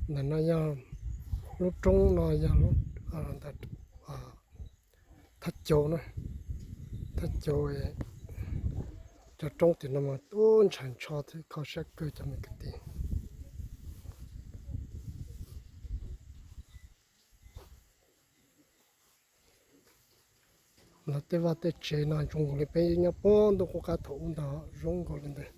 Ntawm no yog lub roob no yog lub, ntawm Thaj Cauv na, Thaj Cauv. Cov roob tim no mas ub ntshaw ntsho thiab kho siab kawg cov me kwv tij. Los tej vaj tej tsev no zoo nkaus li peb nyob puag ntuj qub qab thaum ub ntag, zoo nkaus li ntawd.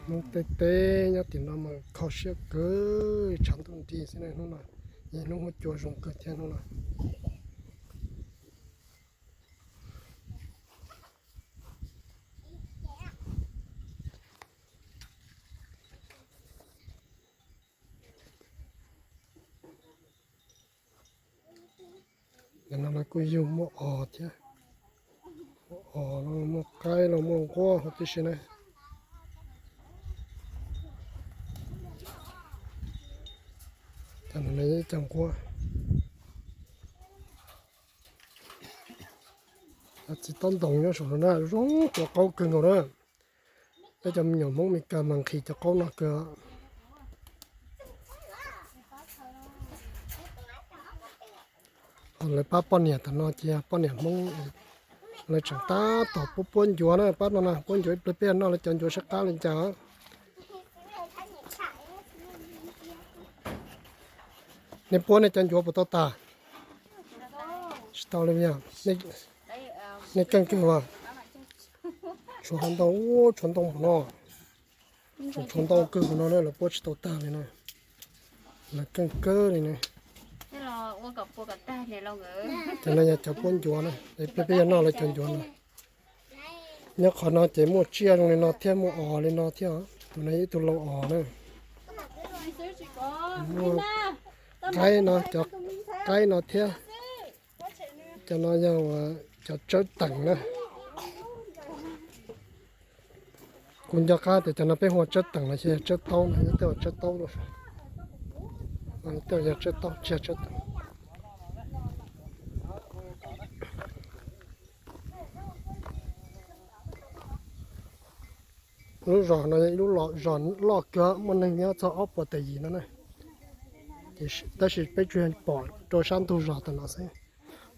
Hmoob tej teb nyob tim no mas kho siab kawg, tshav ntuj nrig xwb na hnub no, yeej hnub huab cua zoo kawg thiab hnub no. Ntawm no lawv kuj yug muaj os thiab, os los muaj qaib los muaj nquab huv tib si na. Cov no ib co nquab. Txiv tob ntoos nyob saum no na zoo kua qaub kawg nkaus na. Peb cov me nyuam Hmoob Mes Kas mas nqhis cov qaub no kawg. Lawv pab poj niam tam no ces poj niam Hmoob lawv tseem tab tom puab puab ncuav na, pab no na puab ncuav ib pliag peb noj lawv cov ncuav saib qab li cas. Nej puab nej cov ncuav puas tau tas? Tsis tau li. Nej keej kawg mas. Tshuav ntoo, tshuav ntoo no, tshuav ntoo kawg no na, lawv puab tsis tau tag li na. Lawv keej kawg li na. Cov no yog cov puab ncuav na, peb peb yog noj lawv cov ncuav no. Nyob qhov no ces muaj tsiaj zoo li no thiab muaj os li no thiab, tus no ib tug lau os na. Muaj qaib no, cov qaib no thiab. Cov no yog cov tsawb teem na. Kuv nco qab tias cov no peb hu ua tsawb teem los xyov yog tsawb taub no, yog tej uas tsawb taub, tej uas yog tsawb taub tsis yog tsawb teem. Lub zos no yog ib lub zos loj kawg, muaj neeg nyob txog ob puas tawm yim no na. Tab sis peb tsuas pom rau sab ntug zos tam no xwb,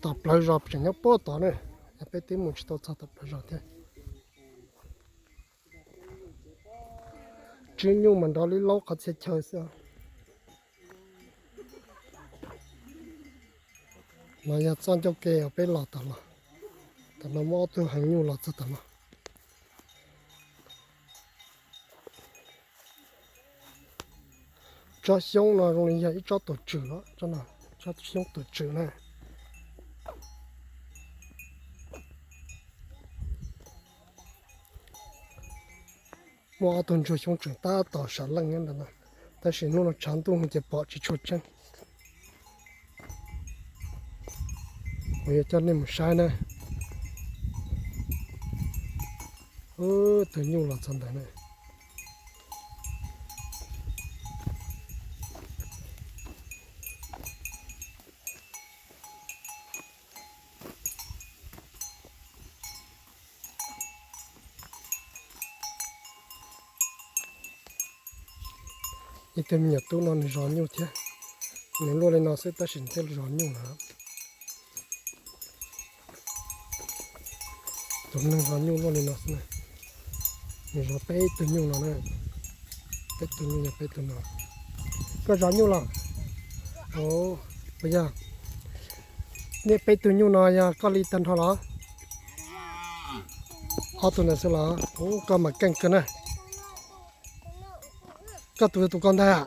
tom plawv zos tseem nyob puag tod na, yog peb twb mus tsis tau txog tom plawv zos thiab. Tswb nyuj mas nrov li laub qhov txhia chaw xwb. No yog txoj ncauj ke uas peb los tom no, tom no muaj ob tug heev nyuj los txog tom no. Tsob xyoob no zoo li yog ib tsob tuam tswm, tsob xyoob tuam tswm na. Muaj ob tug ntsuag xyoob tseem tab tom sam leej ntawd na, tab sis hnub no tshav ntuj ces pom tsis tshua tseeb. Kuv yuav coj nej mus saib na. Tus nyuj los txog ntawd na. Ib tug me nyuam tub no nws zov nyuj thiab. Nws luaj li no xwb tab sis nws thiaj zov nyuj na. Tus neeg zov nyuj luaj li no xwb na. Nws zov peb tug nyuj no na. Peb tug nyuj yog peb tug no. Koj zov nyuj los? Puas yog? Nej peb tug nyuj no yog koj li tag nrho los? Ob tug ntawd xwb los? Ub, koj mas keej kawg na. Koj tus tus koj ntag.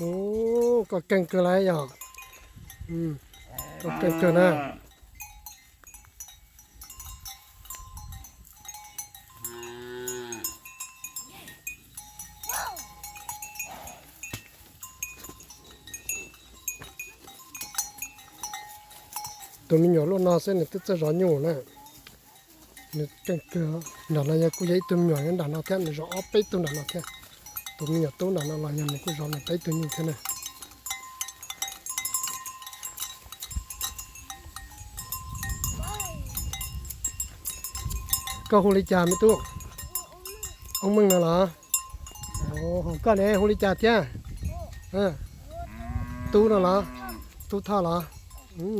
Ub, koj keej kawg lauj yog. Koj keej kawg na. Tus me nyuam luaj no xwb nws twb txawj zov nyuj na. Nws keej kawg. Nram no yog kuj yog ib tug me nyuam nyob nram no thiab, nws zov ob peb tug nram no thiab. Tus me nyuam tub nram no los yog nws kuj zov nws peb tug nyuj thiab na. Koj hu li cas me tub? Oob Meej no los? Koj ne hu li cas thiab? Tub no los? Tub Thoj los?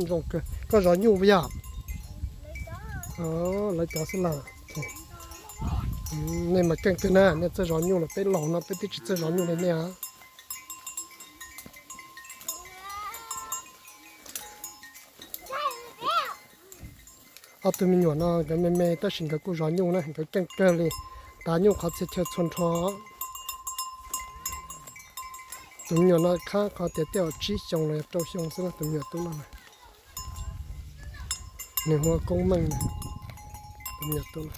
Zoo kawg. Koj zov nyuj puas yog? Lawv cov xwb los. Nej mas keej kawg na, nej txawj zov nyuj los, peb laus no peb twb tsis txawj zov nyuj li nej. Ob tug me nyuam no nkawd me me tab sis nkawd kuj zov nyuj na, nkawd keej kawg li, tav nyuj qhov txhia chaw txhua nrho. Tus me nyuam no khab qhov tias tej zaum tsib xyoo los yog rau xyoo xwb na, tus me nyuam tub no na. Nws hu ua Koob Meej na, tus me nyuam tub no.